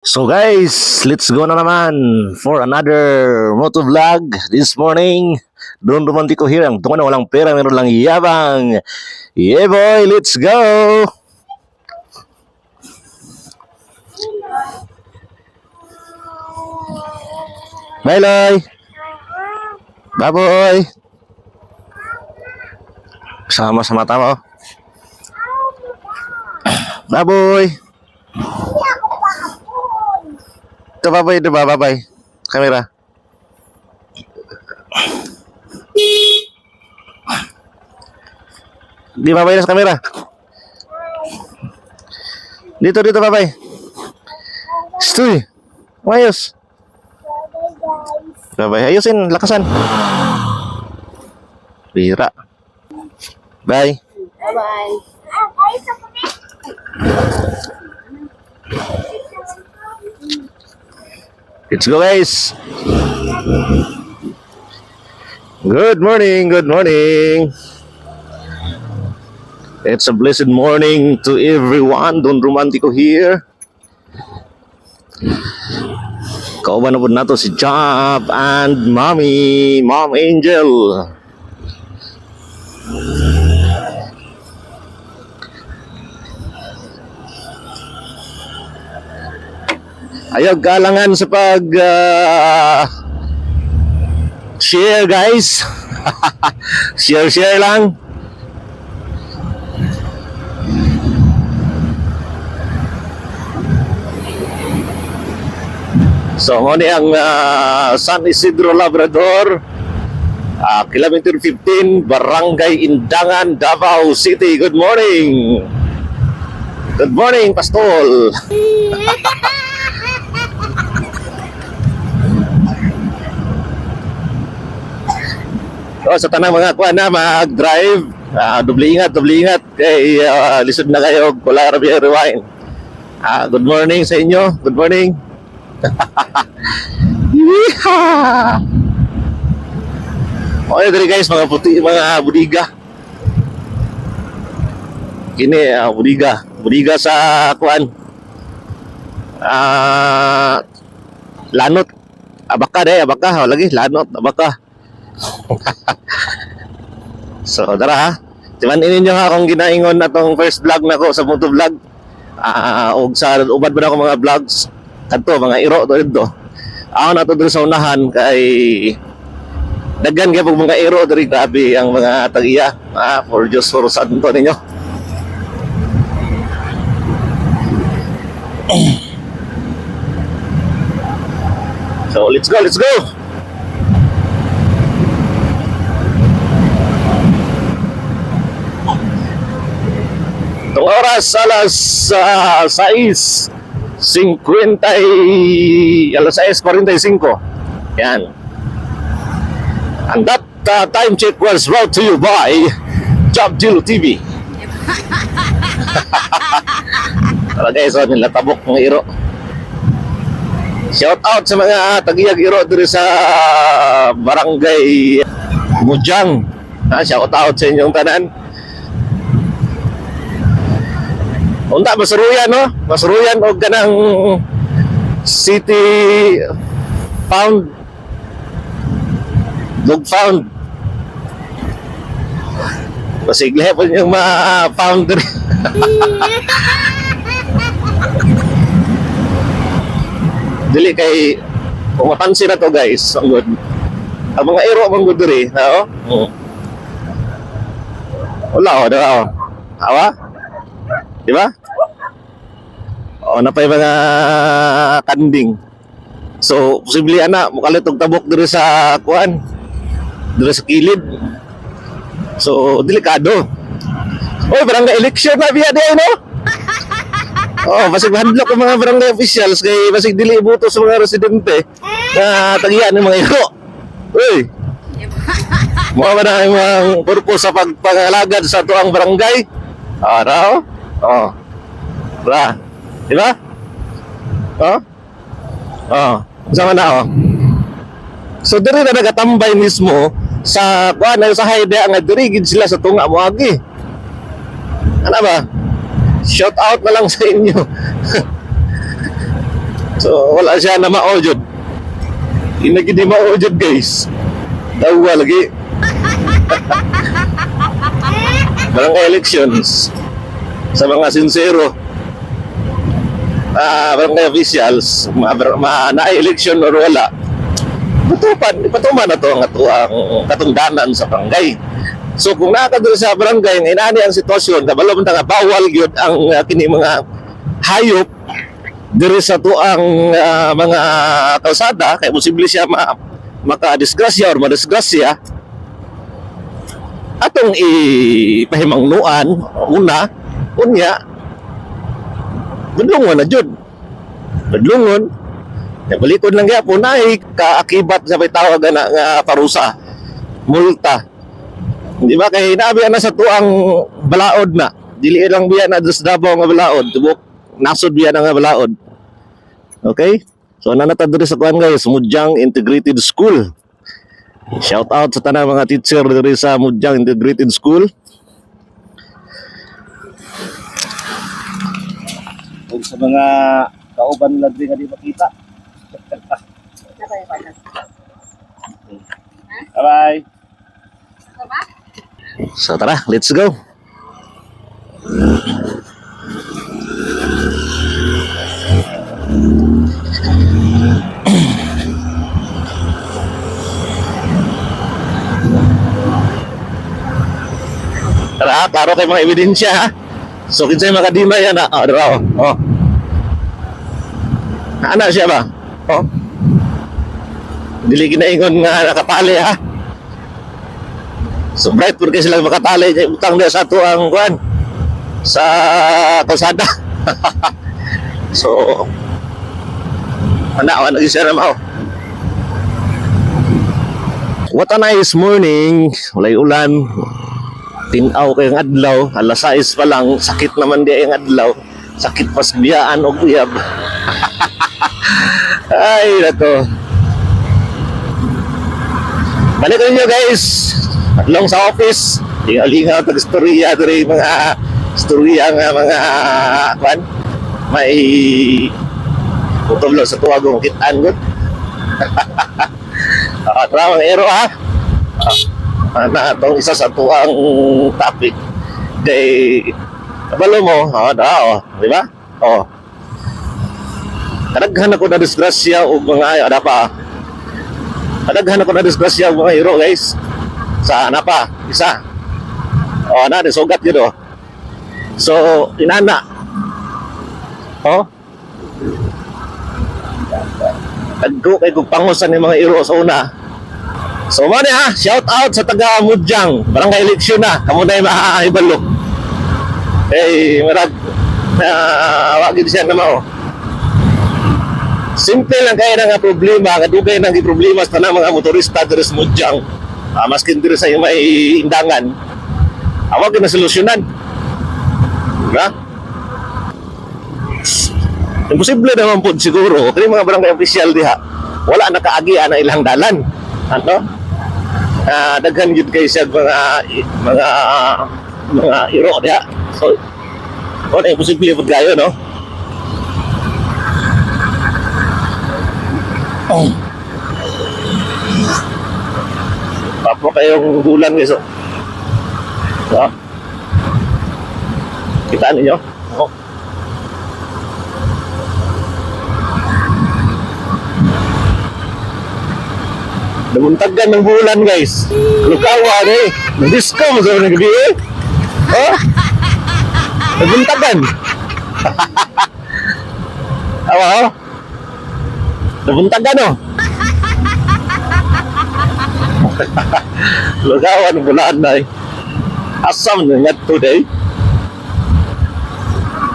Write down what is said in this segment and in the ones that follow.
So guys, let's go na naman for another moto vlog this morning. Don Romantico here, ang tungo na walang pera, meron lang yabang. Yeah boy, let's go! Bye, Loy! Baboy! Sama sa mata mo. Baboy! Ito, baboy, ito ba, babay. Camera. Di babay na sa camera. Dito, dito, babay. Stoy. Ayos. Babay. Ayusin, lakasan. Bira. Bye. Bye-bye. Let's go, guys. Good morning, good morning. It's a blessed morning to everyone. Don Romantico here. Kauban na po nato si Job and Mommy, Mom Angel. Ayaw galangan sa pag share, guys. Share share lang. So mo ni ang San Isidro Labrador, Kilometer 15, Barangay Indangan, Davao City. Good morning. Good morning, Pastol. Oh, sa tanang mga kuan na mag-drive, doble ingat kay lisod na kayo wala ra biya rewind. Good morning sa inyo. Good morning. Yeehaw! Okay, diri guys, mga puti, mga budiga. Kini budiga, budiga sa kuan. Lanot. Abaka day, abaka, oh, lagi lanot, abaka. So, tara ha. Timan ninyo ha kung ginaingon na tong first vlog na ko sa moto vlog. Og sa uban pa na ako mga vlogs kadto mga iro to dito. Ako na to diri sa unahan kay daghan kay pag mga iro diri, grabe ang mga tag-iya. For Diyos for santo ninyo. So, let's go, let's go. Itong oras, alas 6:50, alas 6:45. Yan. And that time check was brought to you by Job Jill TV. Tara guys, oh, nilatabok mga iro. Shout out sa mga tagiyag iro diri sa Barangay Mujang. Ha, shout out sa inyong tanan. Unta masuruyan, no? Masuruyan og kanang city pound, dog pound. Pasigli po yung ma-pound diri. Dili kay kung mapansin na to guys, ang good. Ang mga iro man gud diri, ha, oh. Wala oh, diba oh. Awa? Di ba? Oh, napay mga kanding. So, posible ana mukalit og tabok diri sa kuan. Diri sa kilid. So, delikado. Oy, barangay election na biya di no? Oh, basig mahadlok ang mga barangay officials kay basig dili ibuto sa mga residente na tagiyan ng mga iro. Uy. Mao ba na ang mga purpose sa pagpangalagad sa atuang barangay? Ah, raw? Oh. Ra. Di ba? Oh. Oh. Sama na oh. So diri na nagatambay mismo sa kuan na sa highway nga diri gid sila sa tunga moagi. Ano ba? Shout out na lang sa inyo. So wala siya na mao jud. Inagi di mao jud, guys. Dawa lagi. Barangay elections sa mga sincero barangay officials ma, na election or wala, patupan patuman na to ang atuang katungdanan sa barangay. So kung naa ka diri sa barangay nga inani ang sitwasyon, kabalo man ta nga bawal gyud ang kini mga hayop diri sa tuang mga kalsada kay posible siya makadisgrasya or madisgrasya, atong ipahimangnuan una, unya budlungon na jud, budlungon. Ya, balikon lang gyapon ay kaakibat sa may tawag na nga parusa, multa, di ba? Kay nabi na sa tuang balaod na dili lang biya na sa Davao nga balaod, tibok nasod biya na nga balaod. Okay, so naa ta diri sa kuan, guys, Mudjang Integrated School. Shout out sa tanang mga teacher diri sa Mudjang Integrated School ug sa mga kauban nila diri nga di makita. Bye bye. So tara, let's go. Tara, klaro kay mga ebidensya ha. So kinsay makadima yan ha. Oh, dira oh. Oh. Ana siya ba? Oh. Dili ginaingon nga nakatali ha. So bright pud kay sila makatali kay utang niya sa ato ang kuan sa kalsada. So ana ana siya na mao. What a nice morning. Walay ulan. Tinaw kay ang adlaw. Alas 6 pa lang. Sakit naman di ang adlaw. Sakit pas biyaan og uyab. Ay, nato. Balik ko ninyo, guys. Padlong sa office. Lingaw-lingaw tag istorya diri, mga istorya nga mga kwan. May utob lang sa tuwagong kitaan gud. Ah, tara mga ero ha. Ah, na itong isa sa tuwang topic. Kay kabalo mo, oh, da, oh, di ba? Oh. Kadaghan ako na disgrasya og mga ada pa. Kadaghan ako na disgrasya og mga hero, guys. Sa ana pa, isa. Oh, ana sugat gyud oh. So, inana. Oh. Tagko kay kung pangusan ni mga iro sa una. So mo ni ha, shout out sa taga Mudjang. Barangay election na, kamo na makakahibalo. Eh, marag na uh, wag siya na mao. Simple lang kaya na nga problema, nga dugay nang problema sa tanang mga motorista diri sa Mudjang. Maskin diri sa may indangan. Awag na solusyonan. Diba? Imposible naman po siguro kini mga barangay official diha wala nakaagi ana ilang dalan. Ano? Daghan gyud kay siya mga iro diha. So wala, imposible pud kayo, no? Oh. Papo kayong gulan, guys. Oh. So, kita ninyo? Oh. Namuntagan ng bulan, guys. Lukawa eh. Disco mo sa gabi eh. Oh? Nabuntagan. Awa oh. Nabuntagan oh. Lugawan ng bulan na eh. Asam na nga today.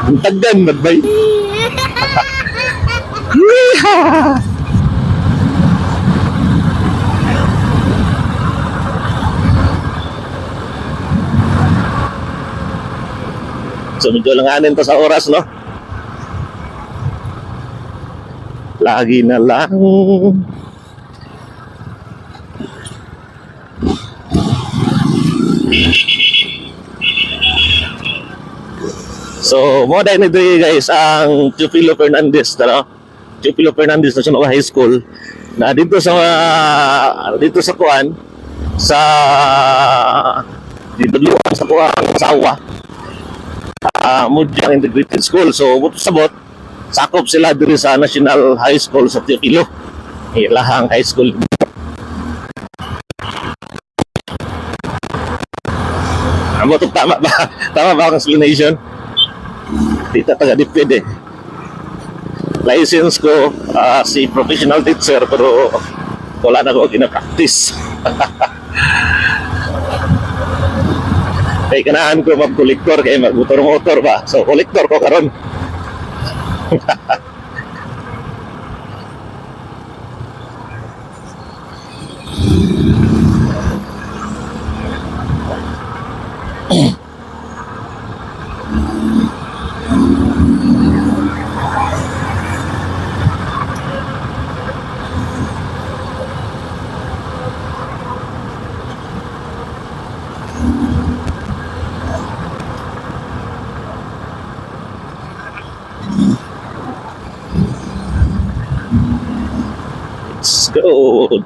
Buntagan magbay. Yeehaw! So medyo langanin to sa oras, no? Lagi na lang. So, mo dahil nito, guys, ang Teofilo Fernandez, no? Teofilo Fernandez National High School na dito sa kuan sa dito sa kuan sawa, Mudjang Integrated School. So buot sabot sakop sila diri sa National High School sa Teofilo, ilahang high school. Amo to, tama ba? Tama ba ang explanation? Dito taga DepEd eh. License ko, si professional teacher, pero wala na ko gina-practice. Kay kanaan ko mag-kolektor kay mag-motor-motor ba. So kolektor ko karon. Let's go.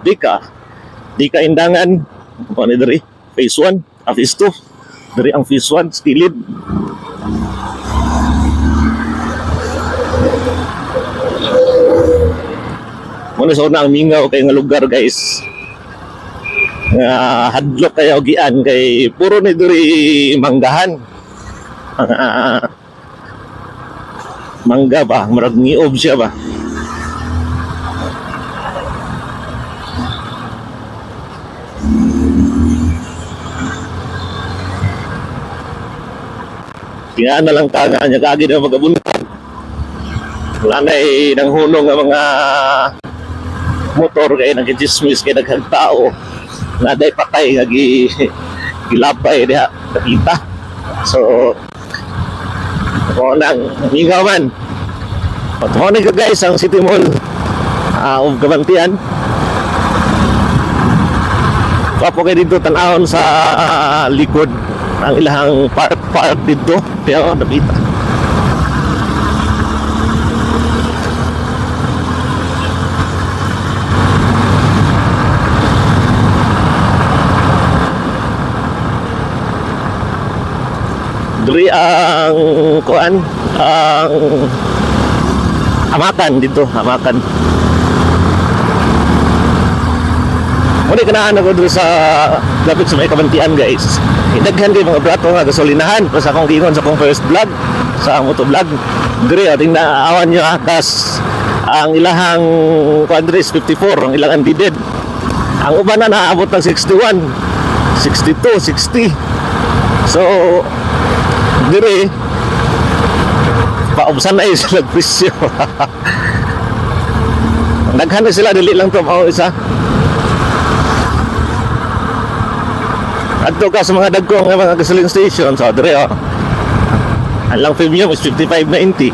Dika. Dika Indangan. Ano ni diri? Phase 1, phase 2. Diri ang phase 1, kilid. Muna sa una ang mingaw kay nga lugar, guys. Nga hadlok kayo gian kay puro ni diri manggahan. Mga mangga ba, murag ngiob siya ba. Tingaan na lang ka nga niya kagi na magabuntag. Wala na eh, nanghunong ang mga motor kay nagkichismis kay daghang tao. Nga day patay nga gilapay diha nakita. So, ako nang mingaw man. At mo ni guys ang City Mall of Cabantian. Wapo kay dito tan-awon sa likod ang ilahang park park dito. Pero napita. Diri ang kuan ang amakan dito, amakan. Muna kanaan ako diri sa lapit sa may Cabantian, guys. Daghan kay mga brato nga gasolinahan pa sa akong giingon sa akong first vlog sa motovlog. Diri ating naawan niyo akas ang ilahang kuan diri is 54 ang ilang unleaded. Ang uban na naabot ng 61, 62, 60. So diri paubsan na eh sila presyo. Daghan na sila, dili lang to mao isa. Adto ka sa mga dagko nga mga gasoline station, so dire oh. Ang lang premium is 55.90.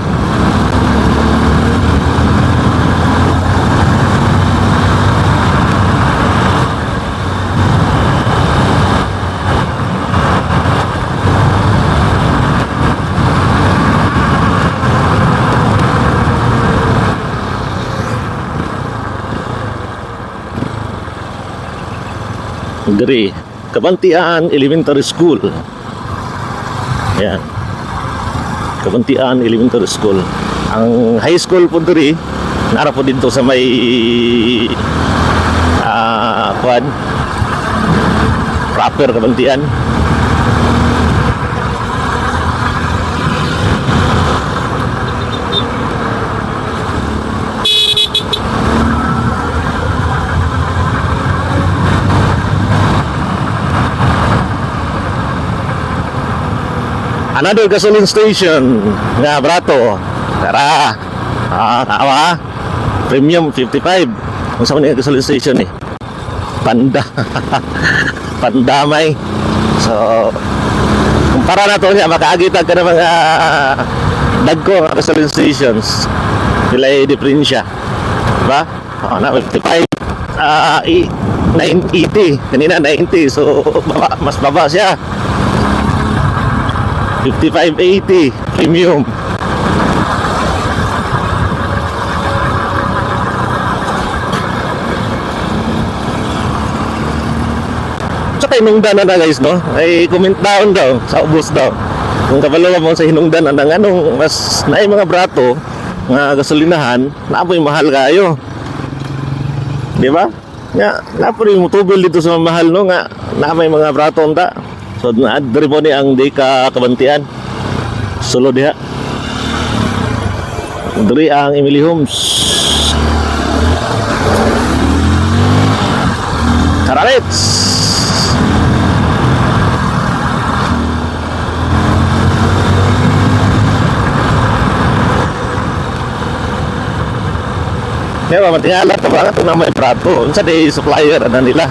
Diri, Cabantian Elementary School. Ayan. Cabantian Elementary School. Ang high school po diri, nara po dito sa may kuan proper Cabantian. Another gasoline station nga brato. Tara. Tawa. Premium 55. Kung saan man yung gasoline station eh. Panda. Pandamay. So, kumpara na to niya, makaagitag ka ng mga dagko nga gasoline stations. Pilay diferensya. Diba? Oh, na 55. 980. Kanina 90. So, baba, mas baba siya. 55.80 premium. Unsa hinungdan na guys, no? Ay, comment down daw sa ubos daw. Kung kabalo ka mo sa hinungdan ana, nganong mas naay mga brato nga gasolinahan, naa poy mahal kayo. Di ba? Nga, naa po rin motubil dito sa mahal, no, nga na may mga brato unta. So na diri po ni ang Deka Kabantian. Sulod diha. Diri ang Emily Homes. Tara, let's! Kaya ba, matingala pa ba ito na may prato? Unsa di supplier ana nila?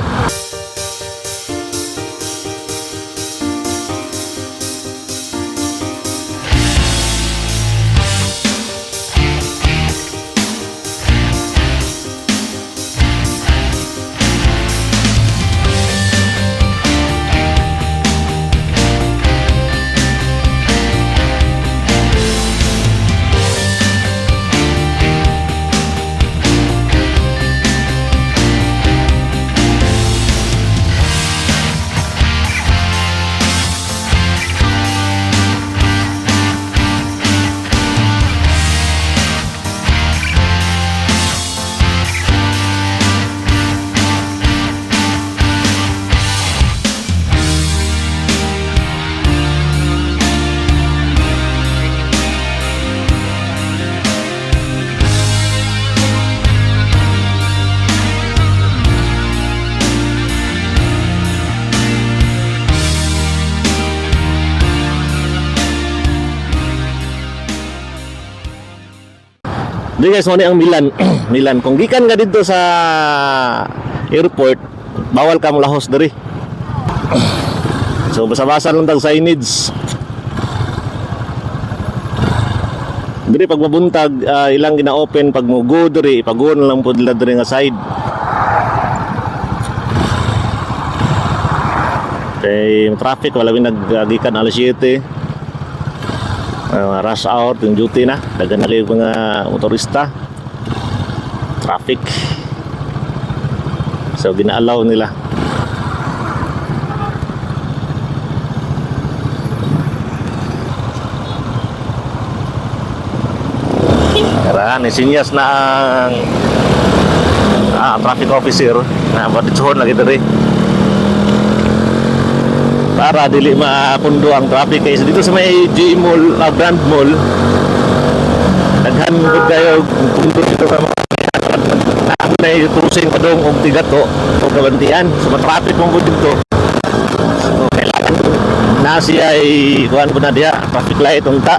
Di guys, mo ni ang Milan. Milan. Kung gikan ka dito sa airport, bawal ka molahos diri. So basa-basa lang tag signage. Diri pag mabuntag, ilang gina-open pag mo go diri, ipago na lang pud nila diri nga side. Kay traffic wala mi naggikan alas 7. Rush hour yung duty na, daghan na kayo mga motorista. Traffic. So gina-allow nila. Tara, nisinyas na ang traffic officer na baditsuhon lagi diri para dili mapundo ang traffic kay dito sa may G Mall, Grand Mall, daghan pud kayo pundo dito sa mga na cruising padung og Tigato o Kabantian, so ma-traffic mo pud dito. So kailangan na siya ay kuan po na diha traffic light unta,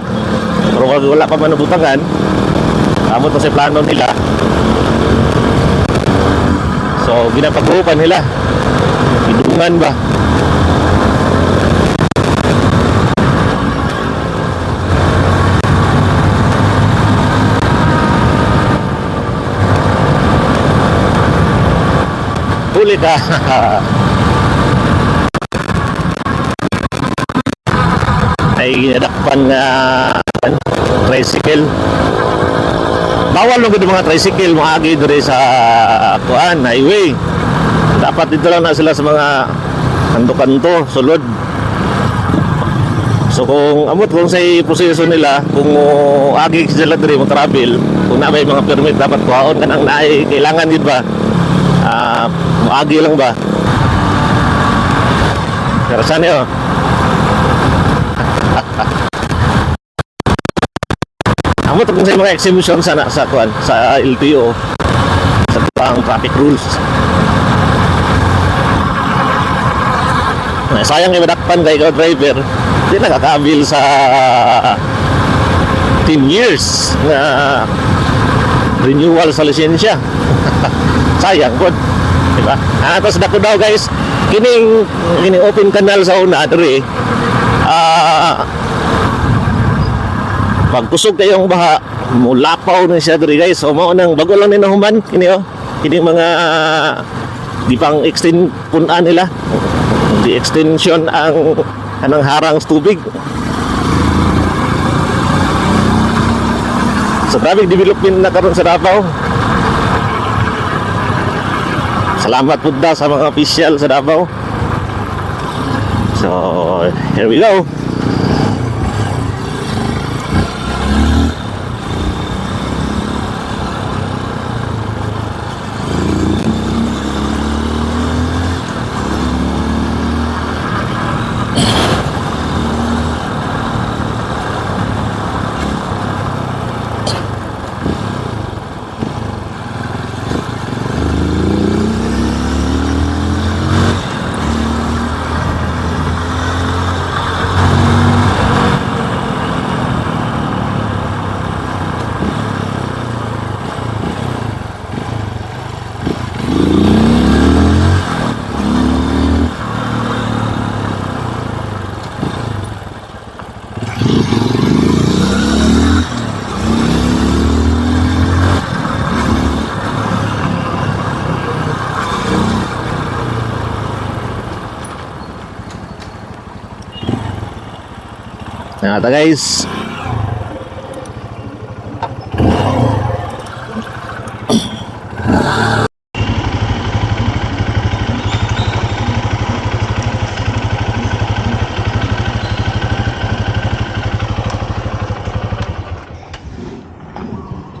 pero kung wala pa man nabutangan, amot na sa plano nila. So ginapag-upan nila, idungan ba. Huli ka. Ay ginadakpan nga tricycle. Bawal mo gud mga tricycle moagi diri sa kuan highway. Dapat dito lang na sila sa mga kanto-kanto, sulod. So kung amot kung sa proseso nila, kung agi sila diri mo travel, kung na may mga permit dapat kuhaon kanang naay kailangan gid ba? Moagi lang ba? Pero sana yun. Amot kung sa mga exemption sana sa kuan sa LTO, sa tuang traffic rules. Na, sayang kay madakpan kay ikaw driver, di nakakabil sa 10 years na renewal sa lisensya. Sayang pod. Diba? Tapos dako daw guys, kining kining open canal sa una diri. Pagkusog kayong baha, mulapaw na siya diri guys. So mao nang bago lang ni nahuman kini oh. Kini mga di pang extend punan nila. Di extension ang anang harang sa tubig. So traffic development na karon sa Davao. Salamat pud da sa mga official sa Davao. So, here we go. Nangata, guys.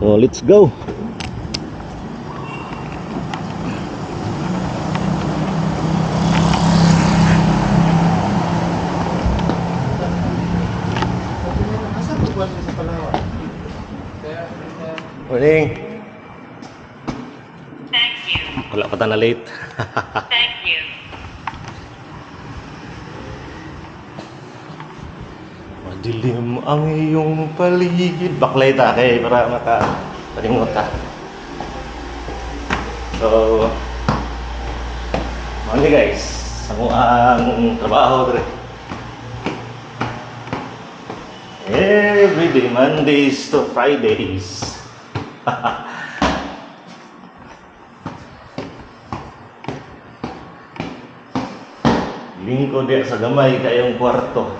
So let's go. Morning. Thank you. Wala pa ta na late. Thank you. Madilim ang iyong paligid. Baklay ta kay para maka palingot ta. So, mao ni, guys, ang ang trabaho dre. Every day, Mondays to Fridays. Lingkod diya sa gamay kayong kwarto.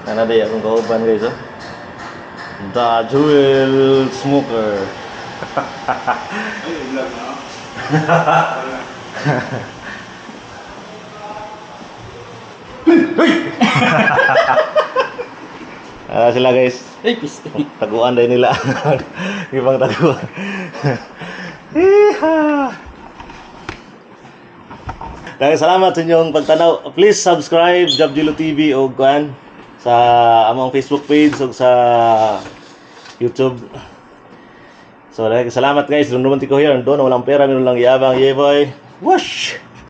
Nana day akong kauban, guys, oh. The Jewel Smoker. Ay, vlog na. Wala. Ah, sila, guys. Ay, piste. Taguan din nila. Ibang taguan. Iha! Daghang salamat sa inyong pagtanaw. Please subscribe Job Gilo TV o kuan sa among Facebook page o sa YouTube. So, daghang salamat, guys. Doon naman ko here. Doon walang pera, meron lang yabang. Yeah, boy. Whoosh!